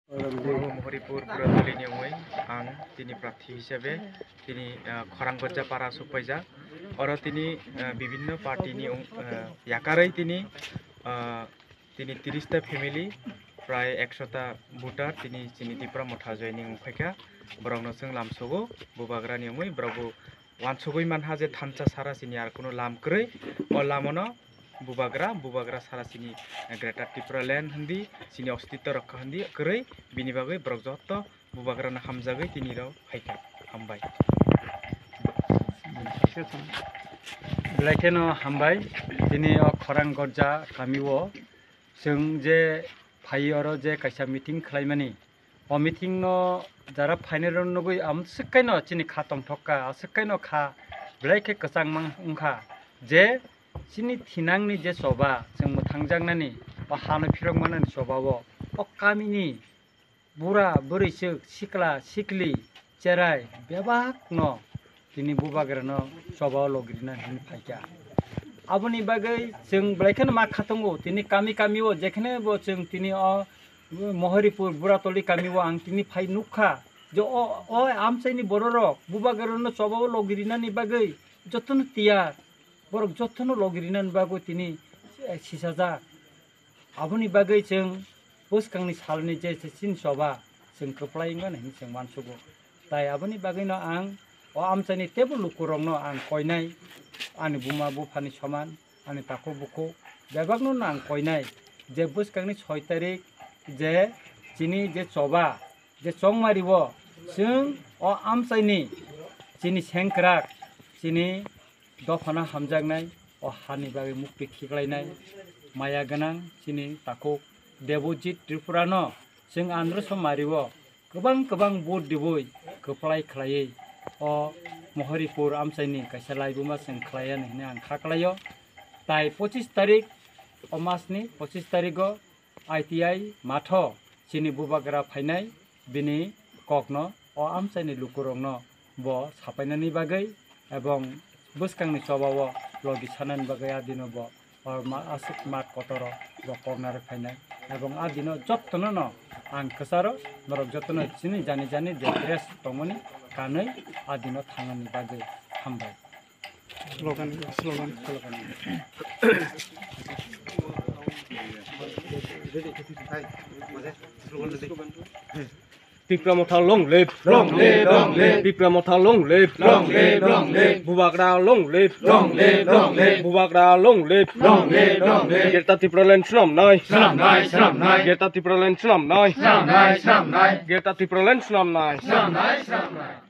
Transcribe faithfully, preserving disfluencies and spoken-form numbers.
Purbo Mohoripur Buratoli ni wngwi ang tini prarthi hisabe tini, ah, Khorang Gojja para sukpaijak. Oro tini, ah, bibinno party ni wng-, ah, yakarwi tini, ah, tini tiris ta family, prai ekso ta voter tini chini Tipra Motha joining wngphaikha. Borokno chwng lamsogo, bubagrani wngwi borok bo wansugwi manha je thansa sara chini ar kunu lam kwrwi. O lamono bubagra, bubagra sara chini Greater Tipraland hindi, chini ostitto rokha hindi kwrwi, bini bagwi borok jotto bubagrano hamjagwi tini rok phaikha. Hambai. Belai kheno hambai, tini o Khorang Gojja kamio chwng je phai oro je kaisa meeting khlaimani, o meeting no jara phainai rok nugwi amswk kaino chini kha tongthok kha, aswk kaino kha belai khe kwchangma wngkha je chini thinangni je choba chwng mwthangjaknani ba hano phirok manani choba o, o kamini bura, bwrwisuk, sikla, sikli, cherai bebakno tini bubagrano choba o logirina hinwi phaikha. Aboni bagwi chwng belai kheno ma khatungo, tini kami kami o jekhene bo chwng tini o Mohoripur Buratoli kami o ang tini phai nukha je o, o amchaini bororok bubagrano choba o logirinani bagwi jotono tiyar, borok jotono logirinani bagwi tini, eh, sisajak. Aboni bagwi chwng bwskangni salni je chini choba chwng kwplai wngmani hinwi chwng uansugo. Tai aboni bagwino ang o amchaini teibo lukurokno ang koinai, ani buma buphani soman, ani takhuk bukhuk bebakno no ang koinai je bwskangni soi tarik je chini je choba je chongmari o chwng o amchaini chini sengkrak chini dophano hamjaknai, o hani bagwi mukti khiklainai, maya gwnang chini takhuk Debojit Tripurano chwng Andhra Somari o kwbang kwbang vote diwi kwplai khlaiwi o Mohoripur amchaini kaisa laibuma chwng khlaiya hinwi ang kha klaio. Tai pochis tarik, o masni pochis tarigo I T I matho chini bubagra phainai, bini kokno o amchaini lukurokno bo sapainani bagwi ebong bwskangni choba o logi sanani bagwi a dino bo o ma-, aswk mat kotoro bo kok narwk phainai. Ebong a dino jottono no ang kwcharo norok jottono chini jani jani je dress tongmani kanwi a dino thangnani bagwi hambai. Slogan, slogan, slogan. Tipra Motha long live. Long live, long live. Tipra Motha long live. Long live, long live. Bubagra long live. Long live, long live. Bubagra long live. Long live, long live. Greater Tipraland swnamnai. Swnamnai, swnamnai. Greater Tipraland swnamnai. Swnamnai, swnamnai. Greater Tipraland swnamnai. Swnamnai, swnamnai.